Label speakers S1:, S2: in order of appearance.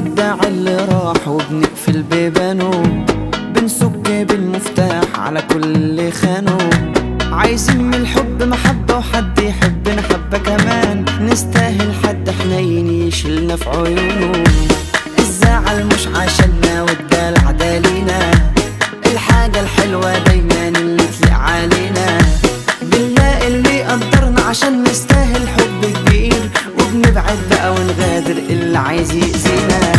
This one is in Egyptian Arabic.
S1: بنودع اللي راح وبنقفل بيبانه، بنسك بالمفتاح على كل اللي خانه. عايزين من الحب محبة وحد يحبنا حبة كمان، نستاهل حد حنين يشيلنا في عيونه. الزعل مش عشاننا والدلع ده لينا، الحاجة الحلوة دايما اللي تليق علينا. بنلاقي اللي قدرنا عشان نستاهل حب كبير، وبنبعد بقى ونغادر اللي عايز يأذينا.